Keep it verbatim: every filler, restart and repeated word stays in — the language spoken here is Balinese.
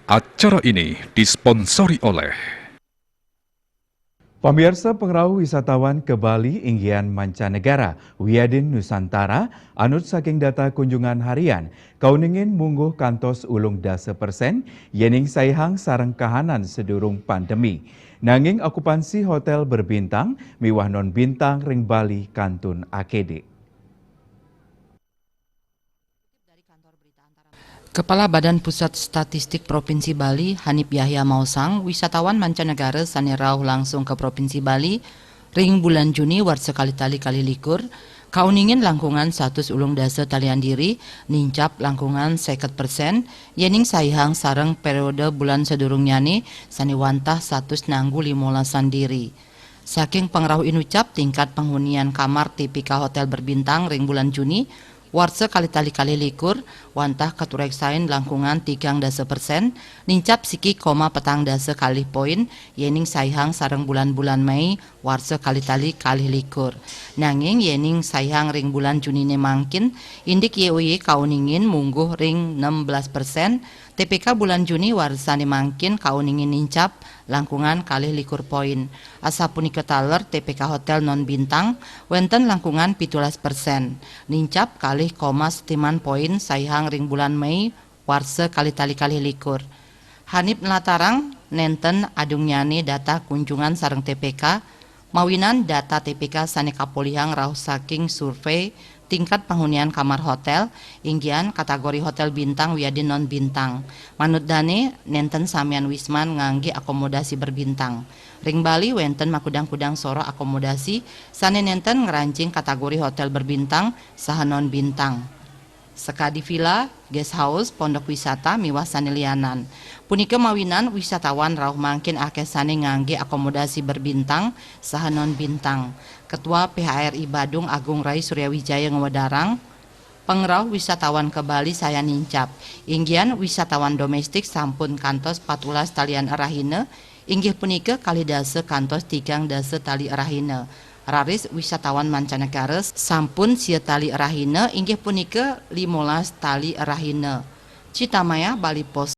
Acara ini disponsori oleh Pamiarsa, pangrauh wisatawan ka Bali inggihan mancanegara wiadin Nusantara anut saking data kunjungan harian kauningin mungguh kantos ulung dasa persen yéning saihang sareng kahanan sadurung pandemi. Nanging okupansi hotél berbintang miwah non bintang ring Bali kantun akédik. Kepala Badan Pusat Statistik Provinsi Bali, Hanif Yahya maosang, wisatawan mancanegara sané rauh langsung ka Provinsi Bali ring bulan Juni warsa kalih tali kalih likur, kauningin langkungan satus ulung dasa talian diri, nincap langkungan seket persen, yéning saihang sareng période bulan sadurungnyané sané wantah satus nanggu limolasan diri. Saking pangrauh inucap, tingkat panghunian kamar T P K hotél berbintang ring bulan Juni warsa kalih tali kalih likur, wantah katureksain langkungan tigang dasa persen, nincap siki koma petang dasa kalih poin, yéning saihang sareng bulan-bulan Mei warsa kalih tali kalih likur. Nanging yéning saihang ring bulan Juniné mangkin, indik Y O Y kauningin mungguh ring enam belas persen, T P K bulan Juni warsané mangkin kauningin nincap langkungan kalih likur poin. Asapunika taler T P K hotél non bintang wénten langkungan pitulas persen, nincap kalih koma setiman poin saihang ring bulan Mei warsa kalih tali kalih likur. Hanif nlatarang, nénten adungnyané data kunjungan sareng T P K, mawinan data T P K sané kapolihang rauh saking survei tingkat panghunian kamar hotél, inggihan kategori hotél bintang wiadin non bintang. Manut dané, nénten samian wisman nganggé akomodasi berbintang. Ring Bali wénten makudang-kudang soroh akomodasi sané nénten ngrancing kategori hotél berbintang saha non bintang. Sakadi vila, guest house, pondok wisata, miwah sané lianan. Punika mawinan wisatawan rauh mangkin akéh sané nganggé akomodasi berbintang saha non bintang. Ketua P H R I Badung Agung Rai Suryawijaya ngawedarang, pangrauh wisatawan ka Bali sayan nincap. Inggihan wisatawan doméstik sampun kantos patulas talian rahina, inggih punika kalih dasa kantos tigang dasa tali rahina. Raris wisatawan mancanegara sampun sia tali rahina, inggih punika limolas tali rahina. Citamaya, Bali Post.